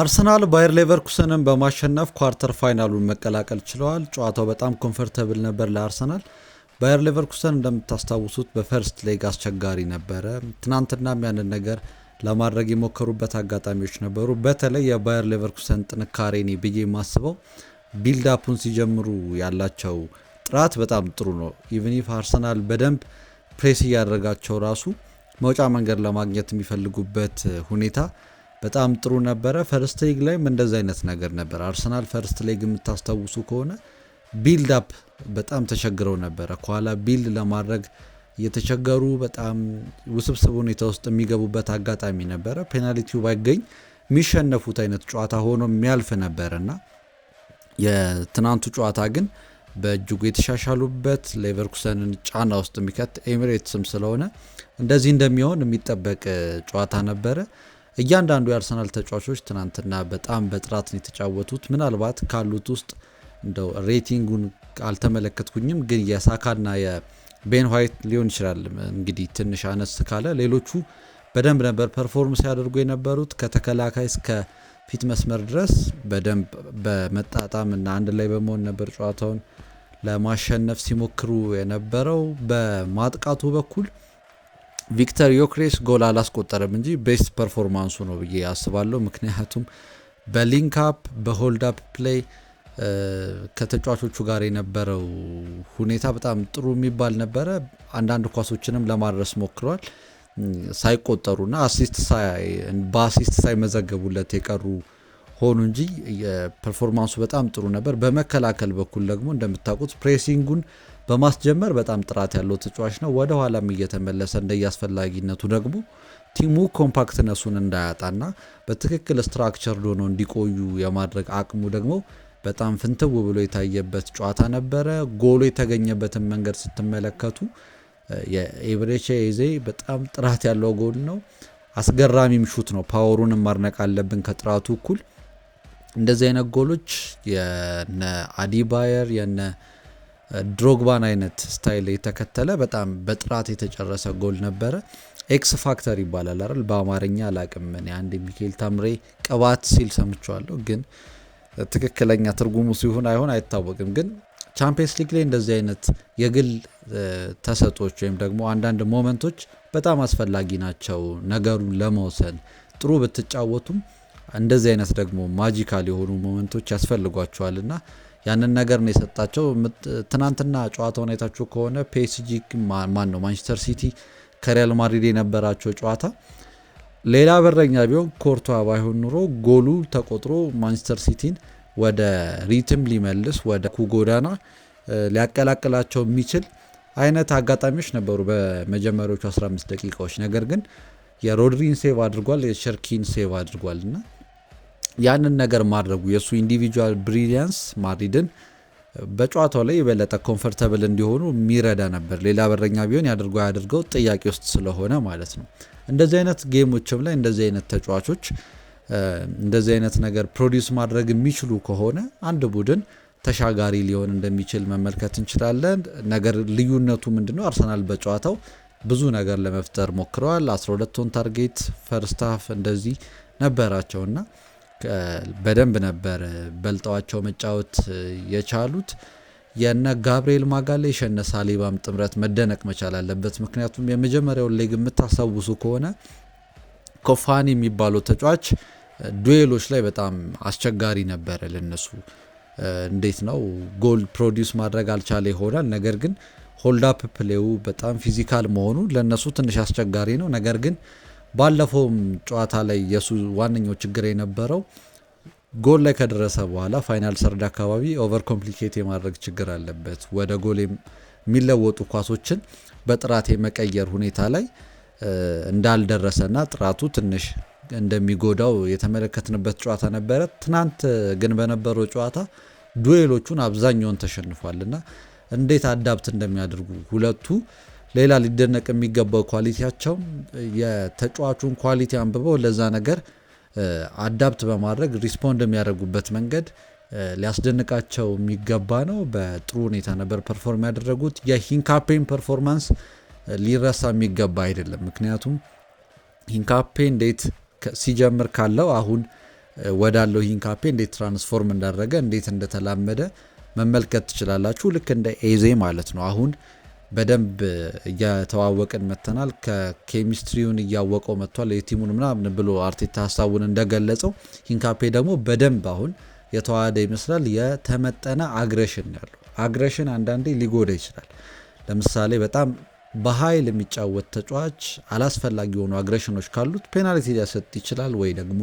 አርሰናል ባየር ሌቨርኩሰንን በማሸነፍ quarter final ኡን መቀላቀል ችለዋል። ጨዋታው በጣም comfortable ነበር ለአርሰናል። ባየር ሌቨርኩሰን እንደምታስታውሱት በ first leg አስቸጋሪ ነበረ። ትናንትናም ያንን ነገር ለማድረግ የሞከሩበት አጋጣሚዎች ነበሩ። በተለይ የባየር ሌቨርኩሰን ጥንካሬ እኔ ብዬ የማስበው build up ኡን ሲጀምሩ ያላቸው ጥራት በጣም ጥሩ ነው። Even if አርሰናል በደንብ ፕሬስ እያደረጋቸው ራሱ መውጫ መንገድ ለማግኘት የሚፈልጉበት ሁኔታ በጣም ጥሩ ነበረ። First leg ላይም እንደዚ አይነት ነገር ነበር። አርሰናል first leg የምታስታውሱ ከሆነ build up በጣም ተቸግረው ነበረ። ከኋላ build ለማድረግ እየተቸገሩ በጣም ውስብስብ ሁኔታ ውስጥ የሚገቡበት አጋጣሚ ነበረ። Penalty ው ባይገኝ የሚሸነፉት አይነት ጨዋታ ሆኖ የሚያልፍ ነበረ እና የትናንቱ ጨዋታ ግን በእጅጉ የተሻሻሉበት፣ ሌቨርኩሰንን ጫና ውስጥ የሚከት፣ ኤሚሬትስም ስለሆነ እንደዚህ እንደሚሆን የሚጠበቅ ጨዋታ ነበረ። እያንዳንዱ የአርሰናል ተጫዋቾች ትናንትና በጣም በጥራት ነው የተጫወቱት። ምናልባት ካሉት ውስጥ እንደው rating ኡን አልተመለከትኩኝም፣ ግን የሳካና የቤን ዋይት ሊሆን ይችላል እንግዲህ ትንሽ አነስ ካለ፣ ሌሎቹ በደንብ ነበር perform ሲያደርጉ የነበሩት። ከተከላካይ እስከ ፊት መስመር ድረስ በደንብ በመጣጣም እና አንድ ላይ በመሆን ነበር ጨዋታውን ለማሸነፍ ሲሞክሩ የነበረው። በማጥቃቱ በኩል ቪክተር ዮክሬስ ጎል አላስቆጠረም እንጂ best performance ኡ ነው ብዬ አስባለሁ። ምክንያቱም በ link up፣ በ hold up play ከተጫዋቾቹ ጋር የነበረው ሁኔታ በጣም ጥሩ የሚባል ነበረ። አንዳንድ ኳሶችንም ለማድረስ ሞክሯል፣ ሳይቆጠሩና በ assist ሳይመዘገቡለት የቀሩ ሆኑ እንጂ የ performance ኡ በጣም ጥሩ ነበር። በመከላከል በኩል ደግሞ እንደምታውቁት pressing ኡን በማስጀመር በጣም ጥራት ያለው ተጫዋች ነው። ወደ ኋላም እየተመለሰ እንደየአስፈላጊነቱ ደግሞ team ኡ compactness ኡን እንዳያጣና በትክክል structured ሆነው እንዲቆዩ የማድረግ አቅሙ ደግሞ በጣም ፍንትው ብሎ የታየበት ጨዋታ ነበረ። ጎሉ የተገኘበትን መንገድ ስትመለከቱ የኤብሬቼ ኤዜ በጣም ጥራት ያለው ጎል ነው። አስገራሚም shoot ነው። Power ኡንም ማድነቅ አለብን ከጥራቱ እኩል። እንደዚህ አይነት ጎሎች የነ አዲባየር፣ የነ ድሮግባን አይነት style የተከተለ በጣም በጥራት የተጨረሰ ጎል ነበረ። X factor ይባላል አይደል? በአማርኛ አላቅም። እኔ አንድ ሚካኤል ታምሬ ቅባት ሲል ሰምቼዋለሁ፣ ግን ትክክለኛ ትርጉሙ ሲሆን አይሆን አይታወቅም። ግን ቻምፒየንስ ሊግ ላይ እንደዚህ አይነት የግል ተሰጦች ወይም ደግሞ አንዳንድ moment ኦች በጣም አስፈላጊ ናቸው ነገሩን ለመወሰን። ጥሩ ብትጫወቱም እንደዚህ አይነት ደግሞ magical የሆኑ moment ኦች ያስፈልጓቸዋል እና ያንን ነገር ነው የሰጣቸው። ትናንትና ጨዋታውን አይታችሁ ከሆነ ፒኤስጂ፣ ማን ነው፣ ማንቸስተር ሲቲ ከሪያል ማድሪድ የነበራቸው ጨዋታ ሌላ በረኛ ቢሆን፣ ኮርቷ ባይሆን ኑሮ ጎሉ ተቆጥሮ ማንቸስተር ሲቲን ወደ rhythm ሊመልስ፣ ወደ ጎዳና ሊያቀላቅላቸው የሚችል አይነት አጋጣሚዎች ነበሩ በመጀመሪያዎቹ 15 ደቂቃዎች። ነገር ግን የሮድሪን save አድርጓል፣ የሸርኪን save አድርጓል እና ያንን ነገር ማድረጉ የእሱ individual brilliance ማድሪድን በጨዋታው ላይ የበለጠ comfortable እንዲሆኑ የሚረዳ ነበር። ሌላ በረኛ ቢሆን ያድርገው አያድርገው ጥያቄ ውስጥ ስለሆነ ማለት ነው። እንደዚህ አይነት game ኦችም ላይ እንደዚህ አይነት ተጫዋቾች እንደዚህ አይነት ነገር produce ማድረግ የሚችሉ ከሆነ አንድ ቡድን ተሻጋሪ ሊሆን እንደሚችል መመልከት እንችላለን። ነገር ልዩነቱ ምንድነው? አርሰናል በጨዋታው ብዙ ነገር ለመፍጠር ሞክረዋል። 12 on target first half እንደዚህ ነበራቸው እና በደንብ ነበር በልጠዋቸው መጫወት የቻሉት። የነ ጋብርኤል ማጋሌሽ፣ የነ ሳሊባም ጥምረት መደነቅ መቻል አለበት። ምክንያቱም የመጀመሪያውን leg የምታስታውሱ ከሆነ ኮፋኒ የሚባለው ተጫዋች duel ኦች ላይ በጣም አስቸጋሪ ነበረ ለነሱ። እንዴት ነው፣ ጎል produce ማድረግ አልቻለ ይሆናል። ነገር ግን hold up play ው በጣም physical መሆኑ ለነሱ ትንሽ አስቸጋሪ ነው። ነገር ግን ባለፈውም ጨዋታ ላይ የሱ ዋነኛው ችግር የነበረው ጎል ላይ ከደረሰ በኋላ final third አካባቢ over complicate የማድረግ ችግር አለበት። ወደ ጎል የሚለወጡ ኳሶችን በጥራት የመቀየር ሁኔታ ላይ እንዳልደረሰና ጥራቱ ትንሽ እንደሚጎዳው የተመለከትንበት ጨዋታ ነበረ። ትናንት ግን በነበረው ጨዋታ duel ኦቹን አብዛኛውን ተሸንፏል እና እንዴት adapt እንደሚያደርጉ ሁለቱ ሌላ ሊደነቅ የሚገባው quality ያቸው የተጫዋቹን quality አንብበው ለዛ ነገር adapt በማድረግ respond የሚያደርጉበት መንገድ ሊያስደንቃቸው የሚገባ ነው። በጥሩ ሁኔታ ነበር perform ያደረጉት። የሂንካፔን performance ሊረሳ የሚገባ አይደለም። ምክንያቱም ሂንካፔ እንዴት ሲጀምር ካለው አሁን ወዳለው ሂንካፔ እንዴት transform እንዳደረገ፣ እንዴት እንደተላመደ መመልከት ትችላላችሁ። ልክ እንደ ኤዜ ማለት ነው። አሁን በደንብ እየተዋወቅን መጥተናል። ከኬሚስትሪውን እያወቀው መጥቷል የ team ኡን ምናምን ብሎ አርቴታ ሀሳቡን እንደገለጸው ሂንካፔ ደግሞ በደንብ አሁን የተዋሃደ ይመስላል። የተመጠነ aggression ያለው። Aggression አንዳንዴ ሊጎዳ ይችላል። ለምሳሌ በጣም በኃይል የሚጫወት ተጫዋች አላስፈላጊ የሆኑ aggression ኖች ካሉት penalty ሊያሰጥ ይችላል ወይ ደግሞ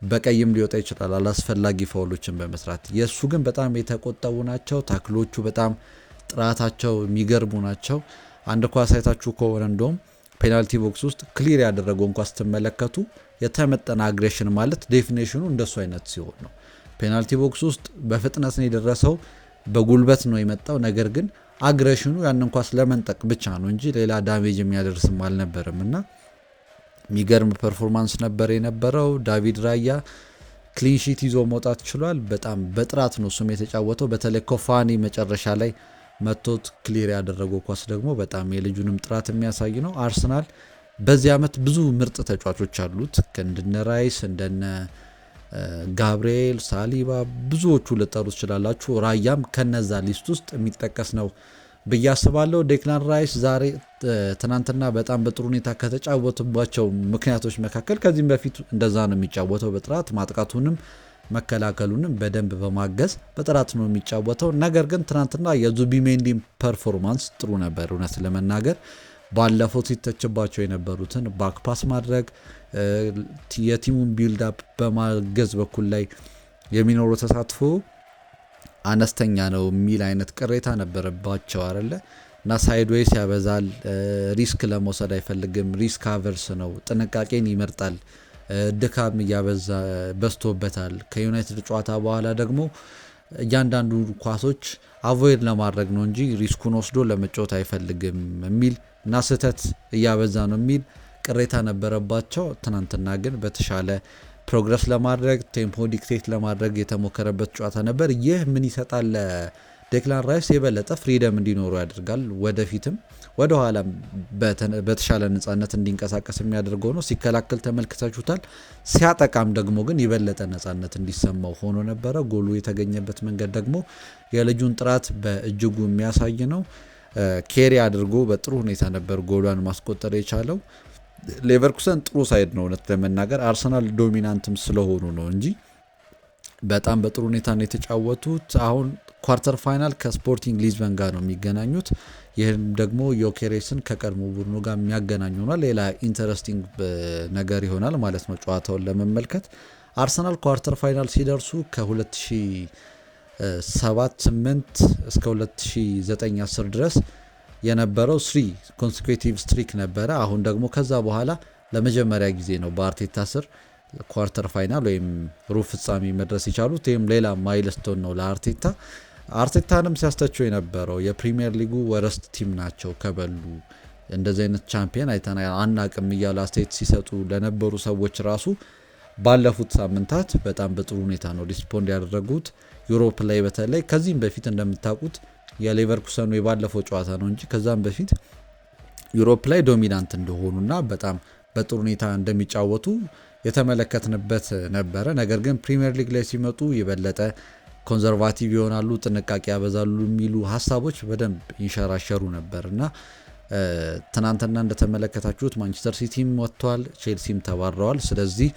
በቀይም ሊወጣ ይችላል አላስፈላጊ foul ኦችን በመስራት። የእሱ ግን በጣም የተቆጠቡ ናቸው። Tackle ኦቹ በጣም ጥራታቸው የሚገርሙ ናቸው። አንድ ኳስ አይታችሁ ከሆነ እንደውም penalty box ውስጥ clear ያደረገውን ኳስ ስትመለከቱ የተመጠነ aggression ማለት definition ኑ እንደሱ አይነት ሲሆን ነው። Penalty box ውስጥ በፍጥነት ነው የደረሰው፣ በጉልበት ነው የመጣው። ነገር ግን aggression ኑ ያንን ኳስ ለመንጠቅ ብቻ ነው እንጂ ሌላ damage የሚያደርስም አልነበረም እና የሚገርም performance ነበር የነበረው። ዳቪድ ራያ clean sheet ይዞ መውጣት ችሏል። በጣም በጥራት ነው እሱም የተጫወተው። በተለይ ኮፋኒ መጨረሻ ላይ መቶት clear ያደረገው ኳስ ደግሞ በጣም የልጁንም ጥራት የሚያሳይ ነው። አርሰናል በዚህ ዓመት ብዙ ምርጥ ተጫዋቾች አሉት፣ እንደነ ራይስ፣ እንደነ ጋብርኤል፣ ሳሊባ፣ ብዙዎቹ ልጠሩ ትችላላችሁ። ራያም ከነዛ list ውስጥ የሚጠቀስ ነው ብዬ አስባለሁ። ዴክላን ራይስ ዛሬ ትናንትና በጣም በጥሩ ሁኔታ ከተጫወቱባቸው ምክንያቶች መካከል ከዚህም በፊት እንደዛ ነው የሚጫወተው፣ በጥራት ማጥቃቱንም መከላከሉንም በደንብ በማገዝ በጥራት ነው የሚጫወተው። ነገር ግን ትናንትና የዙቢሜንዲን performance ጥሩ ነበር። እውነት ለመናገር ባለፈው ሲተችባቸው የነበሩትን back pass ማድረግ፣ የ team ኡን build up በማገዝ በኩል ላይ የሚኖረው ተሳትፎ አነስተኛ ነው የሚል አይነት ቅሬታ ነበረባቸው አይደለ? እና sideways ያበዛል፣ risk ለመውሰድ አይፈልግም፣ risk averse ነው፣ ጥንቃቄን ይመርጣል፣ ድካም እያበዛ በዝቶበታል። ከዩናይትድ ጨዋታ በኋላ ደግሞ እያንዳንዱ ኳሶች avoid ለማድረግ ነው እንጂ risk ኡን ወስዶ ለመጫወት አይፈልግም የሚል እና ስህተት እያበዛ ነው የሚል ቅሬታ ነበረባቸው። ትናንትና ግን በተሻለ progress ለማድረግ፣ tempo dictate ለማድረግ የተሞከረበት ጨዋታ ነበር። ይህ ምን ይሰጣል? ለዴክላን ራይስ የበለጠ freedom እንዲኖረው ያደርጋል። ወደፊትም ወደኋላም በተሻለ ነጻነት እንዲንቀሳቀስ የሚያደርገው ነው። ሲከላከል ተመልክታችሁታል። ሲያጠቃም ደግሞ ግን የበለጠ ነጻነት እንዲሰማው ሆኖ ነበረ። ጎሉ የተገኘበት መንገድ ደግሞ የልጁን ጥራት በእጅጉ የሚያሳይ ነው። Carry አድርጎ በጥሩ ሁኔታ ነበር ጎሏን ማስቆጠር የቻለው። ሌቨርኩሰን ጥሩ side ነው እውነት ለመናገር፣ አርሰናል dominant ም ስለሆኑ ነው እንጂ በጣም በጥሩ ሁኔታ ነው የተጫወቱት። አሁን quarter final ከስፖርቲንግ ሊዝበን ጋር ነው የሚገናኙት። ይህም ደግሞ ዮኬሬስን ከቀድሞ ቡድኑ ጋር የሚያገናኝ ሆኗል። ሌላ interesting ነገር ይሆናል ማለት ነው ጨዋታውን ለመመልከት። አርሰናል quarter final ሲደርሱ ከ2007-8 እስከ 2009-10 ድረስ የነበረው three consecutive streak ነበረ። አሁን ደግሞ ከዛ በኋላ ለመጀመሪያ ጊዜ ነው በአርቴታ ስር quarter final ወይም ሩብ ፍጻሜ መድረስ የቻሉት። ይህም ሌላ milestone ነው ለአርቴታ። አርቴታንም ሲያስተቸው የነበረው የፕሪሚየር ሊጉ worst team ናቸው፣ ከበሉ እንደዚህ አይነት ቻምፒየን አይተን አናቅም እያሉ አስተያየት ሲሰጡ ለነበሩ ሰዎች ራሱ ባለፉት ሳምንታት በጣም በጥሩ ሁኔታ ነው respond ያደረጉት። Europe ላይ በተለይ ከዚህም በፊት እንደምታውቁት የሌቨርኩሰኑ የባለፈው ጨዋታ ነው እንጂ ከዛም በፊት Europe ላይ dominant እንደሆኑና በጣም በጥሩ ሁኔታ እንደሚጫወቱ የተመለከትንበት ነበረ። ነገር ግን ፕሪሚየር ሊግ ላይ ሲመጡ የበለጠ conservative ይሆናሉ፣ ጥንቃቄ ያበዛሉ የሚሉ ሀሳቦች በደንብ ይንሸራሸሩ ነበር እና ትናንትና እንደተመለከታችሁት ማንቸስተር ሲቲም ወጥቷል፣ ቼልሲም ተባረዋል። ስለዚህ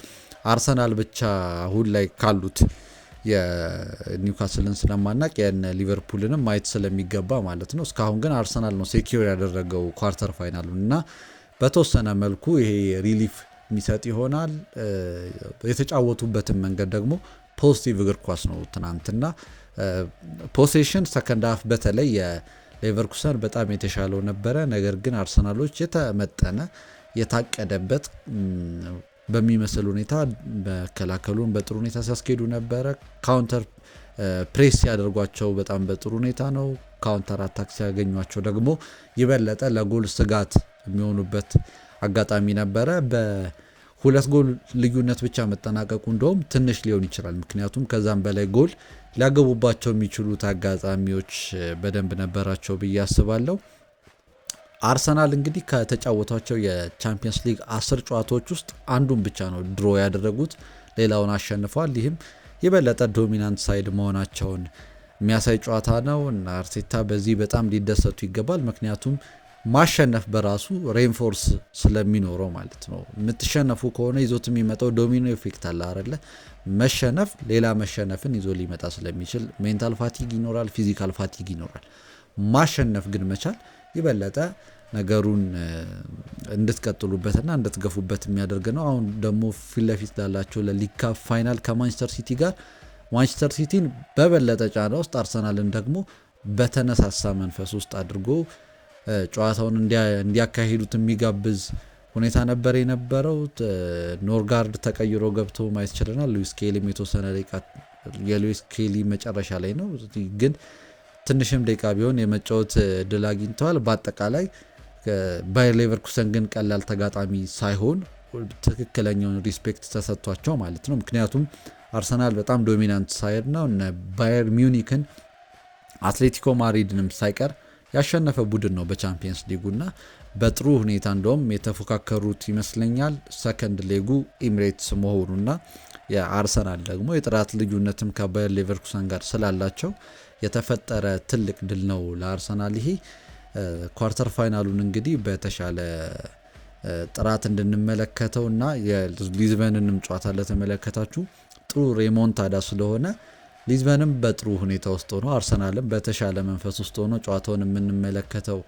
አርሰናል ብቻ አሁን ላይ ካሉት የኒውካስልን ስለማናቅ የነ ሊቨርፑልንም ማየት ስለሚገባ ማለት ነው። እስካሁን ግን አርሰናል ነው secure ያደረገው quarter final ኡን እና በተወሰነ መልኩ ይሄ relief የሚሰጥ ይሆናል። የተጫወቱበትን መንገድ ደግሞ positive እግር ኳስ ነው። ትናንትና possession second half በተለይ የሌቨርኩሰን በጣም የተሻለው ነበረ። ነገር ግን አርሰናሎች የተመጠነ፣ የታቀደበት በሚመስል ሁኔታ መከላከሉን በጥሩ ሁኔታ ሲያስኬዱ ነበረ። Counter press ሲያደርጓቸው በጣም በጥሩ ሁኔታ ነው። Counter attack ሲያገኟቸው ደግሞ የበለጠ ለጎል ስጋት የሚሆኑበት አጋጣሚ ነበረ። በ2 ጎል ልዩነት ብቻ መጠናቀቁ እንደውም ትንሽ ሊሆን ይችላል። ምክንያቱም ከዛም በላይ ጎል ሊያገቡባቸው የሚችሉት አጋጣሚዎች በደንብ ነበራቸው ብዬ አስባለሁ። አርሰናል እንግዲህ ከተጫወቷቸው የቻምፒየንስ ሊግ 10 ጨዋታዎች ውስጥ አንዱን ብቻ ነው draw ያደረጉት። ሌላውን አሸንፈዋል። ይህም የበለጠ dominant side መሆናቸውን የሚያሳይ ጨዋታ ነው እና አርቴታ በዚህ በጣም ሊደሰቱ ይገባል። ምክንያቱም ማሸነፍ በራሱ reinforce ስለሚኖረው ማለት ነው። የምትሸነፉ ከሆነ ይዞት የሚመጣው domino effect አለ አይደለ? መሸነፍ ሌላ መሸነፍን ይዞ ሊመጣ ስለሚችል mental fatigue ይኖራል፣ physical fatigue ይኖራል። ማሸነፍ ግን መቻል የበለጠ ነገሩን እንድትቀጥሉበትና እንድትገፉበት የሚያደርግ ነው። አሁን ደግሞ ፊት ለፊት ላላቸው ለ League Cup final ከማንቸስተር ሲቲ ጋር፣ ማንቸስተር ሲቲን በበለጠ ጫና ውስጥ፣ አርሰናልን ደግሞ በተነሳሳ መንፈስ ውስጥ አድርጎ ጨዋታውን እንዲያካሂዱት የሚጋብዝ ሁኔታ ነበር የነበረው። ኖርጋርድ ተቀይሮ ገብቶ ማየት ችለናል። ሉዊስ ስኬሊም የተወሰነ ደቂቃ፣ የሉዊስ ስኬሊ መጨረሻ ላይ ነው ግን ትንሽም ደቂቃ ቢሆን የመጫወት እድል አግኝተዋል። በአጠቃላይ ባየር ሌቨርኩሰን ግን ቀላል ተጋጣሚ ሳይሆን ትክክለኛውን respect ተሰጥቷቸው ማለት ነው። ምክንያቱም አርሰናል በጣም dominant side ነው። እነ ባየር ሚዩኒክን፣ አትሌቲኮ ማድሪድንም ሳይቀር ያሸነፈ ቡድን ነው በቻምፒየንስ ሊጉና በጥሩ ሁኔታ እንደውም የተፎካከሩት ይመስለኛል። Second leg ኡ ኤሚሬትስ መሆኑና የአርሰናል ደግሞ የጥራት ልዩነትም ከባየር ሌቨርኩሰን ጋር ስላላቸው የተፈጠረ ትልቅ ድል ነው ለአርሰናል። ይሄ quarter final ኡን እንግዲህ በተሻለ ጥራት እንድንመለከተው እና የሊዝበንንም ጨዋታ ለተመለከታችሁ ጥሩ remontada ስለሆነ ሊዝበንም በጥሩ ሁኔታ ውስጥ ሆኖ አርሰናልም በተሻለ መንፈስ ውስጥ ሆኖ ጨዋታውን የምንመለከተው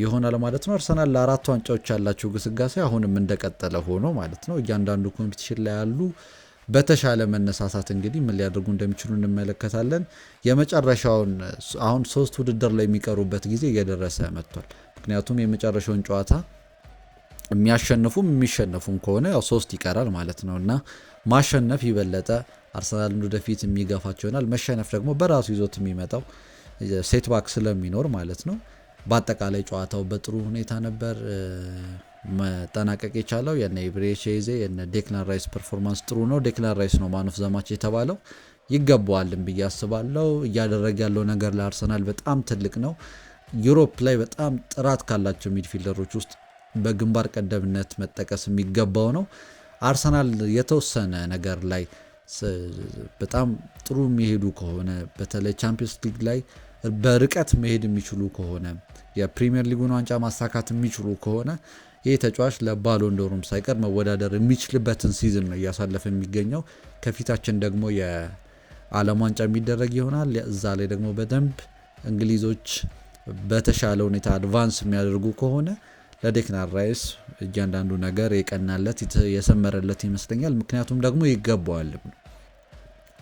ይሆናል ማለት ነው። አርሰናል ለአራት ዋንጫዎች ያላቸው ግስጋሴ አሁንም እንደቀጠለ ሆኖ ማለት ነው። እያንዳንዱ competition ላይ ያሉ በተሻለ መነሳሳት እንግዲህ ምን ሊያደርጉ እንደሚችሉ እንመለከታለን። የመጨረሻውን አሁን ሶስት ውድድር ላይ የሚቀሩበት ጊዜ እየደረሰ መጥቷል። ምክንያቱም የመጨረሻውን ጨዋታ የሚያሸንፉም የሚሸነፉም ከሆነ ያው ሶስት ይቀራል ማለት ነው እና ማሸነፍ የበለጠ አርሰናልን ወደፊት የሚገፋቸው ይሆናል። መሸነፍ ደግሞ በራሱ ይዞት የሚመጣው setback ስለሚኖር ማለት ነው። በአጠቃላይ ጨዋታው በጥሩ ሁኔታ ነበር መጠናቀቅ የቻለው። የነ ኤቤሬቺ ኤዜ፣ የነ ዴክላን ራይስ performance ጥሩ ነው። ዴክላን ራይስ ነው man of the match የተባለው፣ ይገባዋልም ብዬ አስባለሁ። እያደረገ ያለው ነገር ለአርሰናል በጣም ትልቅ ነው። Europe ላይ በጣም ጥራት ካላቸው midfielder ኦች ውስጥ በግንባር ቀደምነት መጠቀስ የሚገባው ነው። አርሰናል የተወሰነ ነገር ላይ በጣም ጥሩ የሚሄዱ ከሆነ፣ በተለይ ቻምፒየንስ ሊግ ላይ በርቀት መሄድ የሚችሉ ከሆነ፣ የፕሪሚየር ሊጉን ዋንጫ ማሳካት የሚችሉ ከሆነ ይህ ተጫዋች ለባሎንዶሩም ሳይቀር መወዳደር የሚችልበትን season ነው እያሳለፈ የሚገኘው። ከፊታችን ደግሞ የዓለም ዋንጫ የሚደረግ ይሆናል። እዛ ላይ ደግሞ በደንብ እንግሊዞች በተሻለ ሁኔታ advance የሚያደርጉ ከሆነ ለዴክላን ራይስ እያንዳንዱ ነገር የቀናለት፣ የሰመረለት ይመስለኛል። ምክንያቱም ደግሞ ይገባዋልም።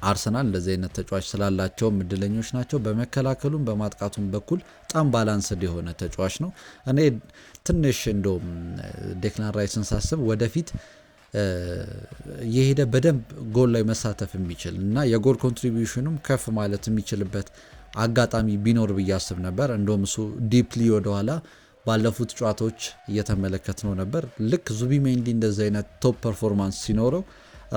አርሰናል እንደዚህ አይነት ተጫዋች ስላላቸውም እድለኞች ናቸው። በመከላከሉም በማጥቃቱም በኩል በጣም balanced የሆነ ተጫዋች ነው። እኔ ትንሽ እንደውም ዴክላን ራይስን ሳስብ ወደፊት የሄደ በደንብ ጎል ላይ መሳተፍ የሚችል እና የጎል contribution ኑም ከፍ ማለት የሚችልበት አጋጣሚ ቢኖር ብዬ አስብ ነበር። እንደውም እሱ deeply ወደኋላ ባለፉት ጨዋታዎች እየተመለከትነው ነበር። ልክ ዙቢሜንዲ እንደዚህ አይነት top performance ሲኖረው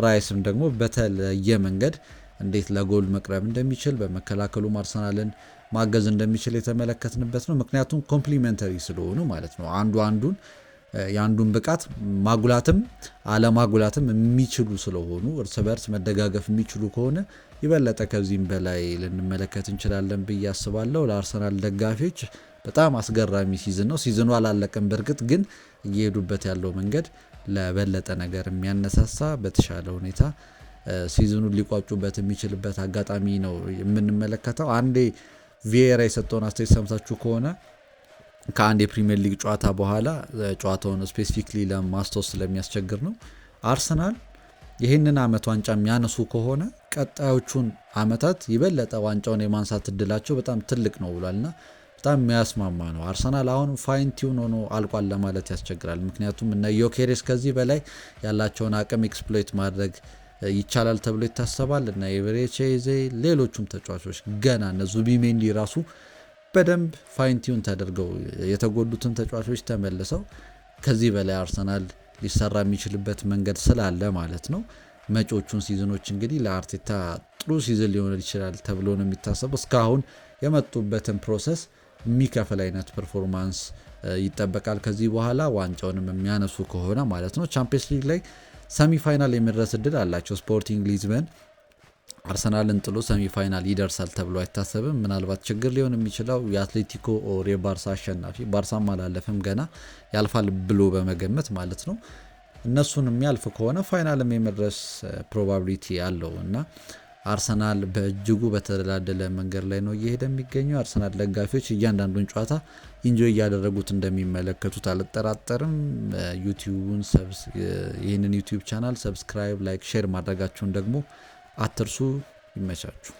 ራይስም ደግሞ በተለየ መንገድ እንዴት ለጎል መቅረብ እንደሚችል፣ በመከላከሉም አርሰናልን ማገዝ እንደሚችል የተመለከትንበት ነው። ምክንያቱም complementary ስለሆኑ ማለት ነው። አንዱ አንዱን የአንዱን ብቃት ማጉላትም አለማጉላትም የሚችሉ ስለሆኑ፣ እርስ በርስ መደጋገፍ የሚችሉ ከሆነ የበለጠ ከዚህም በላይ ልንመለከት እንችላለን ብዬ አስባለሁ። ለአርሰናል ደጋፊዎች በጣም አስገራሚ season ነው። Season ኑ አላለቀም በእርግጥ፣ ግን እየሄዱበት ያለው መንገድ ለበለጠ ነገር የሚያነሳሳ፣ በተሻለ ሁኔታ season ኑን ሊቋጩበት የሚችልበት አጋጣሚ ነው የምንመለከተው። አንዴ ቪዬራ የሰጠውን አስተያየት ሰምታችሁ ከሆነ ከአንድ የፕሪሚየር ሊግ ጨዋታ በኋላ፣ ጨዋታውን specifically ለማስታወስ ስለሚያስቸግር ነው። አርሰናል ይህንን አመት ዋንጫ የሚያነሱ ከሆነ ቀጣዮቹን አመታት የበለጠ ዋንጫውን የማንሳት እድላቸው በጣም ትልቅ ነው ብሏል እና በጣም የሚያስማማ ነው። አርሰናል አሁን fine tune ሆኖ አልቋል ለማለት ያስቸግራል። ምክንያቱም እነ ዮኬሬስ ከዚህ በላይ ያላቸውን አቅም exploit ማድረግ ይቻላል ተብሎ ይታሰባል። እነ ኤቤሬቺ ኤዜ፣ ሌሎቹም ተጫዋቾች ገና እነ ዙቢሜንዲ ራሱ በደንብ fine tune ተደርገው፣ የተጎዱትን ተጫዋቾች ተመልሰው ከዚህ በላይ አርሰናል ሊሰራ የሚችልበት መንገድ ስላለ ማለት ነው። መጪዎቹን season ኦች እንግዲህ ለአርቴታ ጥሩ season ሊሆን ይችላል ተብሎ ነው የሚታሰበው። እስካሁን የመጡበትን process የሚከፍል አይነት performance ይጠበቃል ከዚህ በኋላ ዋንጫውንም የሚያነሱ ከሆነ ማለት ነው። ቻምፒየንስ ሊግ ላይ Semi final የመድረስ እድል አላቸው። ስፖርቲንግ ሊዝበን አርሰናልን ጥሎ semi final ይደርሳል ተብሎ አይታሰብም። ምናልባት ችግር ሊሆን የሚችለው የአትሌቲኮ or የባርሳ አሸናፊ፣ ባርሳም አላለፈም ገና፣ ያልፋል ብሎ በመገመት ማለት ነው። እነሱን የሚያልፍ ከሆነ final ም የመድረስ probability አለው እና አርሰናል በእጅጉ በተደላደለ መንገድ ላይ ነው እየሄደ የሚገኘው። አርሰናል ደጋፊዎች እያንዳንዱን ጨዋታ enjoy እያደረጉት እንደሚመለከቱት አልጠራጠርም። ዩቲዩቡን ይህንን ዩቲዩብ channel subscribe፣ like፣ share ማድረጋችሁን ደግሞ አትርሱ። ይመቻችሁ።